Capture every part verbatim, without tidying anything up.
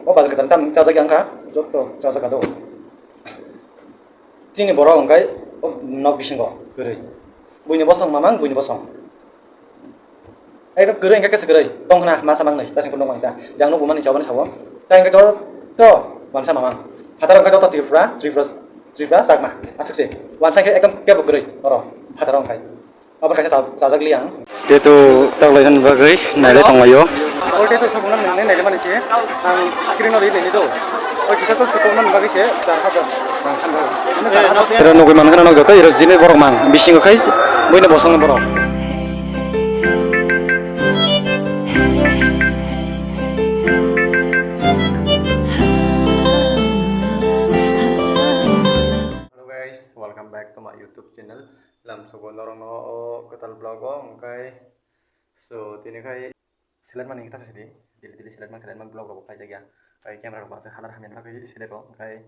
O bazar kwtal tam chajak ya wngkha, joto chajak do. Chini borok hwnkhe o nok bisingo kwrwi. Buini bosong mamang, buini bosong. Ekdom kwrwi hwnkhe kesa kwrwi. Tong khna masa mangnwi, ta singkung nokmani ta. Jang nukbo mani chobani sabo. Ta hwnkhe joto wansa mamang. Phataro hwnkhe joto Tripura, Tripura, Tripura chakma. Aswk se. Wansa hwnkhe ekdom kebo kwrwi oro phataro hwnkhe. Abo kaisa cha-, chajak li ang. Tattoo taklai nani bagwi nailai tonglaio. Oro tattoo sokmani nang nai nailai mani se. Ang screen o ri nai do. O kisa sa sokmani bagwi se char hajar rang san bagwi. Ano char hajar. Ero nugwi mankha nok joto ero jini borok mang. Bisingo khai buino bosongni borok. Hello guys, welcome back to my YouTube channel. Lamsogo norokno o kwtal vlog o hwnkhe, so, tini khai select mani ta sidi, daily daily select man, select man vlog rok bo khlai jakya. Khai camera rok bo aswk halar hamya no khai select o, khai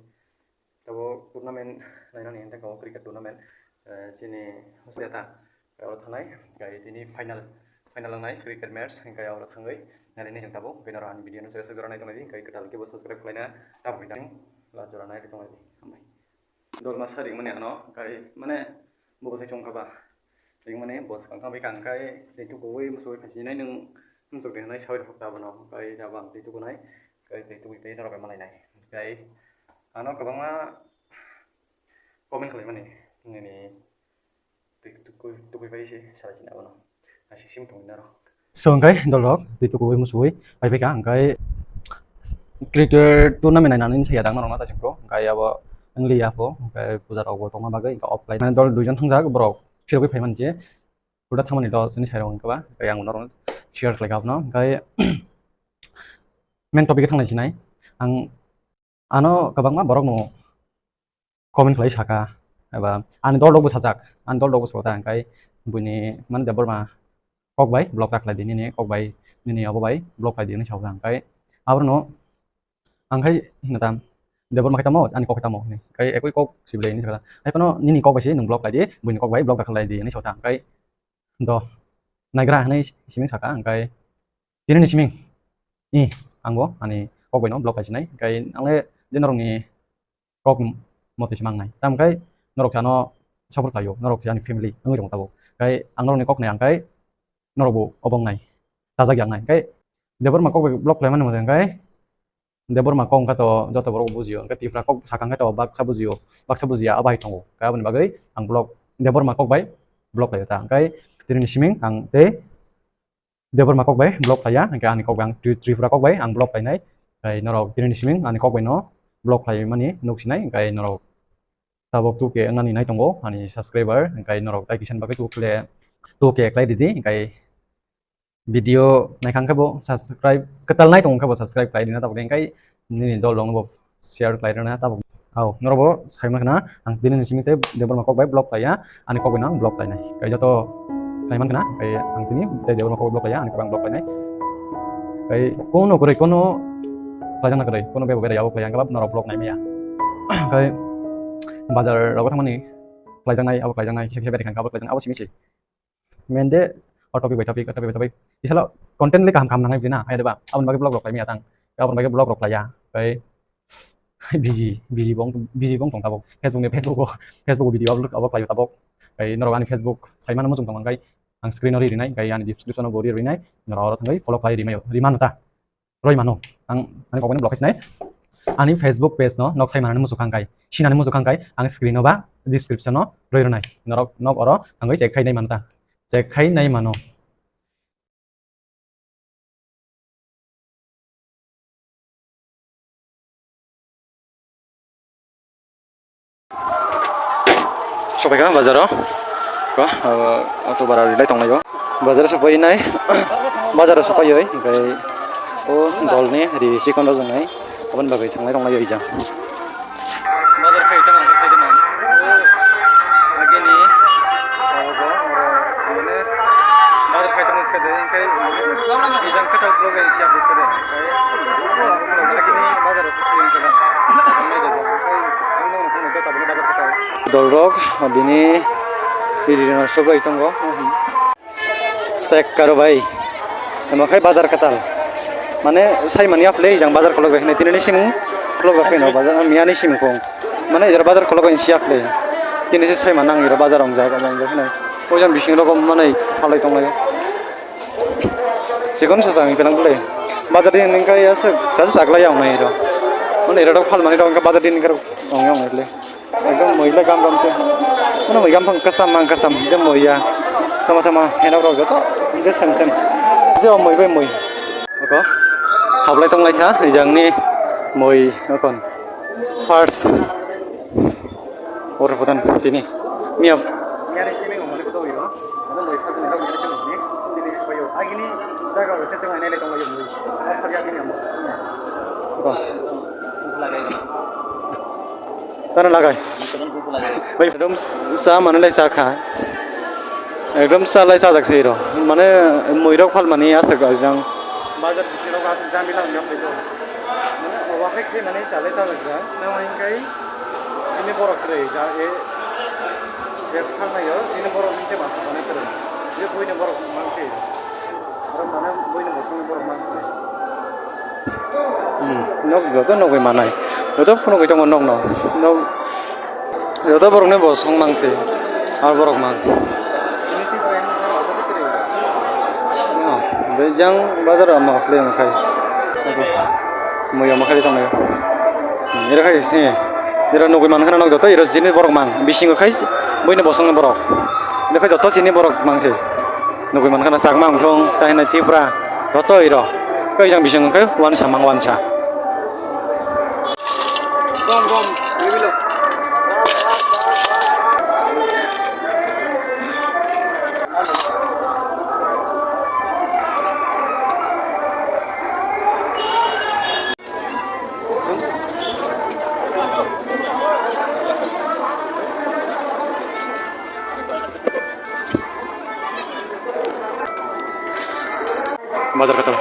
tabuk tournament nainani hwnkhe tabuk cricket tournament, eh, chini Hostel ta, khai oro thanai, khai tini final, final wngnai cricket match, khai oro thangwi nainani jeng tabuk, khai norok ani video no se se gora nai tongnai di, khai kwtal khe bo subscribe khlaina tabuk jang la jora nai tongnai di, hambai. Dol masa ringmani ano, khai mane bo bo sai chongkha ba. Ringmani bo swkang kha bai kang khai tei tukuwi musuwi phasinai nwng muchuk de hinai sawi rok ta bono, khai jabo ang tei tukunai, khai tei tukui tei norok bai malainai. Khai ano kwbangma comment khlaimani nini tei tukui, tukui bai se salai sini abono. Aswk sim tongwi norok. So, hwnkhe dolrok twi tukuwi musuwi pai phaikha, hwnkhe cricket tournament nainani saya dang norokno ta singkho, hwnkhe abo wngli ya pho, hwnkhe puja rokbo tongma bagwi, hwnkhe offline, mane dol duijon thangjak borok phirogwi phaimani je, puda thangmani dol chini sairok hwnkhe ba, hwnkhe ang norokno share khlaikha abono, hwnkhe main topic o thanglai sinai ang. Ano kwbangma borok no comment khlai saka, eba ani dol rok bo sajak, ani dol rok bo saka, hwnkhe buini mane Debbarma kok bai block ta khlai di, nini kok bai, nini abo bai block khlai di hinwi saka, hwnkhe aborno ang khai hino ta, Debbarma khai tamo, ani kok khai tamo hinwi, khai ekoi kok sibilai hinwi saka, hai phano nini kok bai se nwng block khlai di, buini kok bai block ta khlai di hinwi saka, hwnkhe do naigra hinwi siming saka, hwnkhe tini ni siming i ang bo ani kok bai no block khlai sinai, hwnkhe ang le je norok ni kok motwi se mangnai. Tamo khe norok se ano support khlaio, norok se ani family wngwi tongmo tabuk. Khai ang norokni kok nai ang khai norok bo obo wngnai, chajak ya wngnai. Khai Debbarma kok bai block khlaimani motwi khai Debbarma kok wngkha to joto borok bujio, khai Tripura kok sakha khe to baksa bujio, baksa bujiya abo hai tongo. Khai aboni bagwi ang block, Debbarma kok bai block khlaio ta. Khai tini ni siming ang tei Debbarma kok bai block khlaiya, hwnkhe ani kok bai ang Tri-, Tripura kok bai ang block khlainai. Hwnkhe norok tini ni siming ani kok bai no block khlai mani nuk sinai, hwnkhe norok tabuk two K wngnani nai tongo ani subscriber, hwnkhe norok tai kisa ni bagwi two K, two K khlai ridi, hwnkhe video naikha khe bo subscribe, kwtal nai tongo khe bo subscribe khlai rina tabuk, hwnkhe nini dol rok no bo share khlai rwna tabuk. Au, norok bo sai mankha na, ang tini ni simi tei Debbarma kok bai block khlaiya, ani kok bai no ang block khlainai. Kai joto sai mankha na, kai ang tini tei Debbarma kok bai block khlaiya, ani kok bai ang block khlainai. Kai kono kwrwi, kono khlaijakna kwrwi, kono bebo berai abo khlaiya, ang khe norok block nai maya. Kai bazar rogo thangmani khlaijaknai, abo khlaijaknai, kisa kisa berai kha, abo khlaijaknai, abo simi se. Main de o topic bai topic, o topic bai topic. Isalo content le kaham kaham nangnai bini na, hai de ba? Aboni bagwi vlog rok khlai maya tang. Aboni bagwi vlog rok khlaiya. Tei busy, busy bong, busy bong tong tabuk. Facebook ni, Facebook o, Facebook o video upload abo khlai tabuk. Tei norok ani Facebook sai mano muchung tong khe ang screen o ri rinai, tei ani description o bo ri rinai. Norok oro thangwi follow khlai ri mayo, ri mano ta. Roi mano. Ang ani kok bai no block khai sinai. Ani Facebook page no nok sai manani muchuk kha khe, sinani muchuk kha khe, ang screen o ba description o roi rwnai. Norok nok oro thangwi check khai nai mano ta. Check khai nai mano. Sopaikha bazaro. Ko, abo auto bara rilai tonglaio. Bazar sopainai. Bazaro sopaioi, hwnkhe o dolni ri chikon rwjaknai. Aboni bagwi thanglai tonglaio ijang. Bazar khai tongma khe sai tongma. Agini abo oro mane bazar khai tongma khe de, hwnkhe ijang kwtal vlog bai siya bwskango. Agini bazar o sopaioi. Dolrok bini ririno sogwi tongo. Sek karo bai. Omo khai bazar kwtal. Mane saimani ya phle jang bazar khulok bai hinai tini ni simung khulok bai pheno bazar miya ni simung kong. Mane ero bazar khulok bai siya phle. Tini se saima nang ero bazar ong jaga ong jaga hinai. O jang bising rok mane phalai tong lai. Sikon sa jang pelang phle. Bazar din ni kai asa sa sa aglai ong nai ero. Mane ero dok phal mani dok bazar din ni kar ong ong nai phle. Ekdom mui le gam gam se. Ano mui gam phang kasam mang kasam je mui ya. Tama tama henok rok joto je sem sem. Je o mui bai mui. Oko. Hablai tong lai kha ejang ni mui okon. First. Or podan tini. Miya. Agini jaga o se tong nai le tong lai mui. Oko. Tano lagai. Bai ekdom sa mane lai cha kha. Ekdom sa lai cha jak se ro. Mane mui rok phal mani aswk ajang. Bazar bisi rok aswk jami lang yok do. Mane owa khai khai mane cha lai cha jak ja. Na wai kai ini borok kre ja e. Bek thang na yo ini borok ni te ma sa mane kre. Je boi ni borok mang khe. Borok mane boi ni bosong ni borok mang khe. Hmm, nok joto nogwi manai. Joto phunugwi tongo nokno. Nok joto borokni bo songmang se. Ar borok mang. Oh, bejang bazar o ma khlai ma khai. Muya ma khai tongo. Ira khai se. Ira nogwi man khana nok joto ira jini borok mang. Bisingo khai buini bosongni borok. Ira khai joto chini borok mang se. Nugui mankha na Chakma wngkhlung, tai hwnwi Tripura, joto iro. Khe jang bising wngkhe wansa mang wansa. Bazar khe tabuk.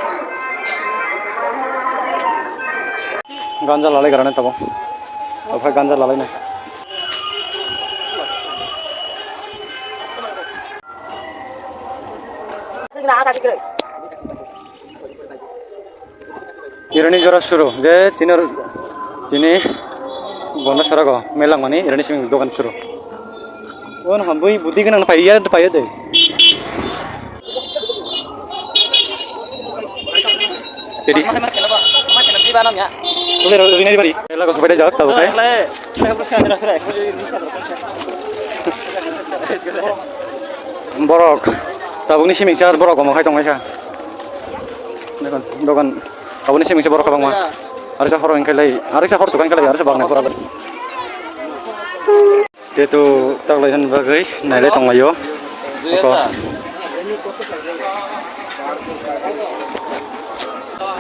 Ganja lalai gara nai tabuk. Ophai ganja lalai nai. Irani jora suru je chini chini gonda sarago melangmani irani simi dogan suru. Ono ham bui budi gwnang phaiya phaiya de. Jadi. Ule ro rinai bari. Ela ko sobai jak tau kai. Borok tabukni simi char borok omo khai tongmai kha. Dogan dogan. Aboni simi se borok kwbangma. Arisa horo hwnkhai lai, arisa hor tukha hwnkhai lai, arisa baknai pura. Tetu taklai hwn bagwi nailai tonglaio. Oko.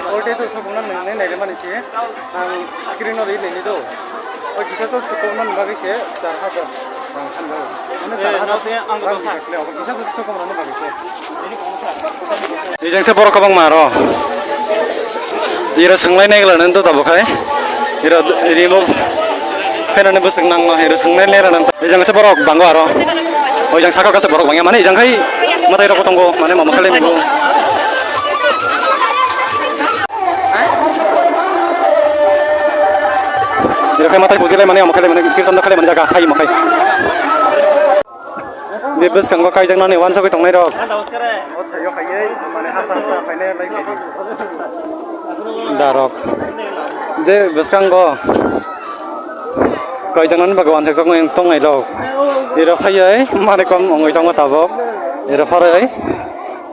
Oro tetu sokona nang nai nailai mani se. Ang screen o ri nai do. O kisa sa sokona bagwi se char hajar. Ijang se borok kwbangma aro. Iro swnglai nai glana to tabuk hai. Iro rimo khainani bwswk nangno iro swnglai nai rana. Ijang se borok bango aro. Ijang saka kasa borok bangya mani ijang khai mwtai rok tongo mane mama khalai mungo. Iro khai mwtai bujilai mani mama khalai mani kirtan khalai mani jaga khai makai. Ni bwskango kaijaknani uansugwi tongnairok. Darok. Je bwskango kaijaknani bagwi uansuk tongnairok. Iro phaiwi manwi kom wngwi tongo tabuk. Iro phorwi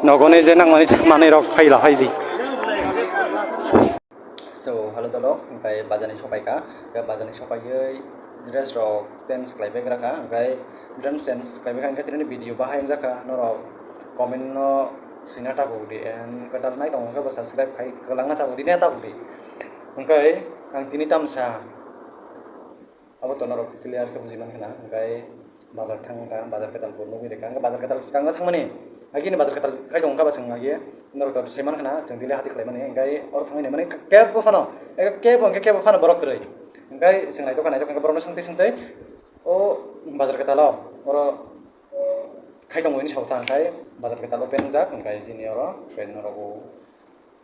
nogoni je nangmani manwirok phaila phaidi. So, hello dolo, hingkai bazar ni sopai ka, hingkai bazar ni sopai yoi dress rok change khlai bai gra ka, hingkai dress change khlai bai ka, hingkai tini video bahai wng jak ka, norok comment no swina tabuk di, and kwtal nai tong khe bo subscribe khai kwlangna tabuk di, ne tabuk di, hingkai ang tini tamsa. Abo to norok clear khe buji man khna, hingkai bazar thang wngkha, bazar kwtal bo nugwi rikha, hingkhe bazar kwtal swkango thangmani, agini bazar kwtal khai tong wngkha ba chwng agi norok to sai man khna, chwng daily hati khlaimani, hingkai oro thangwi naimani kebo phano, eko kebo hingkhe kebo phano borok kwrwi, hingkai chwng naitokha naitokha hingkhe borokno swngtwi swngtwi o bazar kwtalo oro khai tongmani sao ta hingkai bazar kwtal open wngjak, hingkai chini oro norok o.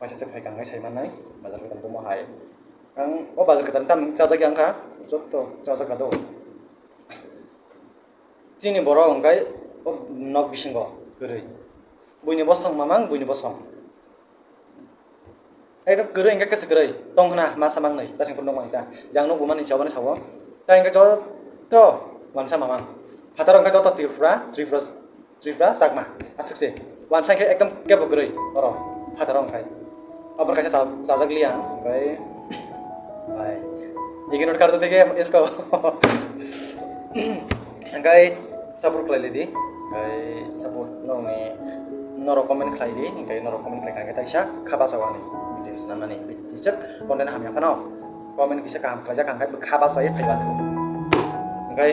Paisa se phai kangai sai mannai, bazar kwtal bomo hai. Ang o bazar kwtal tam chajak yang kha, jotto chajak kha do. Chini borok hwnkhe o nok bisingo kwrwi. Buini bosong mamang, buini bosong. Ekdom kwrwi hwnkhe kwchwk kwrwi tong khna masa mangnwi, basing phuru nukmani ta. Yang nukbo mani chobani sao. Ta hwnkhe joto wansa mamang. Phataro hwnkhe joto Tripura, Tripura, Tripura, Chakma. Aswk se. Wansa hwnkhe ekdom kebo kwrwi oro phataro hwnkhe. Aboni kaisa cha-, chajak liya, hwnkhe. Bai. Ignore kar do dege, isko. Hwnkhe support khlai lidi. Hwnkhe support nokni norok comment khlai di, hwnkhe norok comment khlai kha khe taisa kha bachao ani video swnamnani. Twijak content hamya phano comment kisa kaham khlaijak kha hwnkhe kha bachai phaiba. Hwnkhe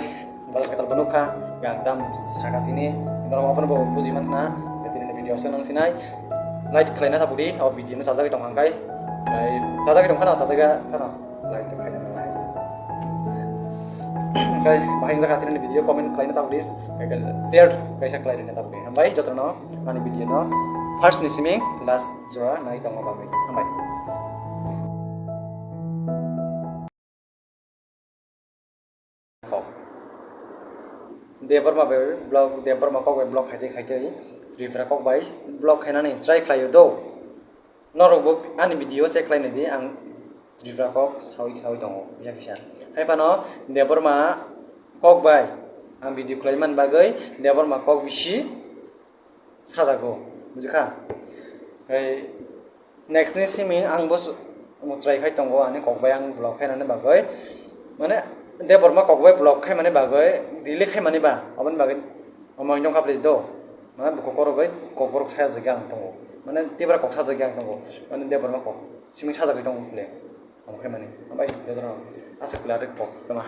bazar kwtal bo nukha, yang tam saka tini, norok abono bo buji mankha, tini video se nang sinai like khlaina tabuk di, o video no chajagwi tong hwnkhe, chajagwi tong khana, chajagwi khana. Like to khaina nangnai. Kai bahai wngkha tini video comment khlaina ta please. Kai share kaisa khlai rina ta please. Hambai jotono ani video no first ni siming last jora nai tongma bagwi. Hambai. Debbarma bai blog, Debbarma kok bai blog khaitwi khaitwi Tripura kok bai blog khainani try khlaio do. Norok bo ani video check khlai naidi, ang Tripura kok sawi sawi tongo kisa kisa. Hai phano Debbarma kok bai ang video khlai man bagwi Debbarma kok bisi sajago, bujikha? Hai next ni simi ang bo try khai tongo, ani kok bai ang vlog khainani bagwi, mane Debbarma kok bai vlog khaimani bagwi delete khaimani ba, aboni bagwi omo wngkha please do. Mane bukhuk korok bai kokborok sajagwi ang tongo. Mane tebra kok sajagwi ang tongo. Mane Debbarma kok simi sajagwi tongo kle. Omo khe mani. Hambai jotono aswk kle kok tama.